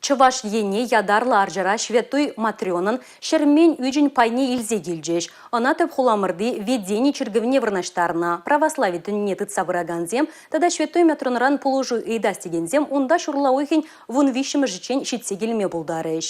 Чӑваш Ене ятарлӑ арчара Ҫветтуй Матренӑн ҫӗрмен ӳчӗн пайне илсе килчӗҫ. Ӑна тӗп хуламӑрти Введени чиркӗвне вырнаҫтарнӑ. Православи тӗнне тытса пыракансем тата Ҫветтуй Матронӑран пулӑшу ыйтас текенсем унта ҫурла уйӑхӗн 13-мӗшӗччен ҫитсе килме пултарӗҫ.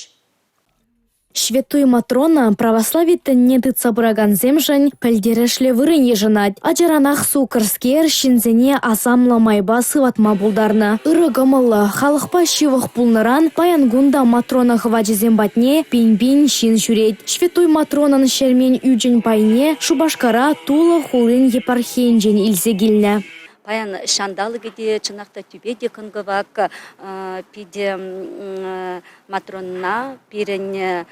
Ҫветтуй Матрона православи тӗнне тытса пыракансемшӗн пӗлтерӗшлӗ вырӑн йышӑнать. Ачаранах суккӑрскер ҫынсене асамлӑ майпа сыватма пултарнӑ. Ырӑ кӑмӑллӑ, халӑхпа ҫывӑх пулнӑран паян кун та Матрона хӑвачӗсем патне пин-пин ҫын ҫӳрет. Ҫветтуй Матронӑн ҫӗрмен ӳчӗн пайне Шупашкара Тулӑ хулин епархийӗнчен илсе килнӗ. Паян ҫанталӑкӗ те чӑнах та тӳпе те кӑн-кӑвак, питӗ Матронна пирӗн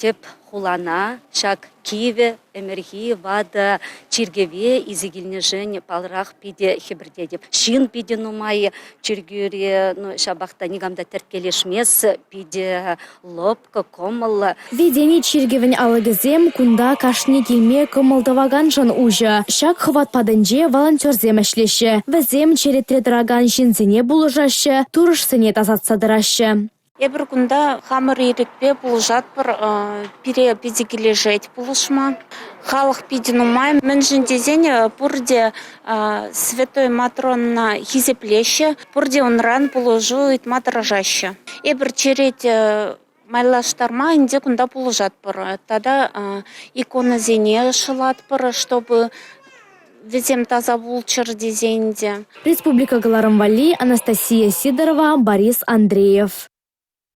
тӗп хулана ҫак кивӗ ӗмӗрхи ватӑ чиркӗве илсе килнӗшӗн паллах питӗ хӗпӗртетӗп. Ҫын питӗ нумай чиркӳре, ну, ҫапах та никам та тӗрткелешмест, питӗ лӑпкӑ, кӑмӑллӑ. Введени чиркӗвӗн алӑкӗсем кунта кашни килме кӑмӑл тӑваканшӑн уҫӑ. Ҫак хӑват патӗнче волонтерсем ӗҫлеҫҫӗ. Вӗсем черетре тӑракан ҫынсене пулӑшаҫҫӗ, турӑшсене тасатса тӑраҫҫӗ. Эпир кунта хамӑр ирӗкпе пулӑшатпӑр. Пире питӗ килӗшет пулӑшма. Халӑх питӗ нумай. Мӗншӗн тесен пурте Святой Матронна хисеплеҫҫӗ, пурте унран пулӑшу ыйтма тӑрӑшаҫҫӗ. Эпир черет майлаштарма ӗнтӗ кунта пулӑшатпӑр. Тата иконӑсене шӑлатпӑр, чтобы вӗсем таса пулччӑр тесе ӗнтӗ. Республика кӑларӑм валли Анастасия Сидорова, Борис Андреев.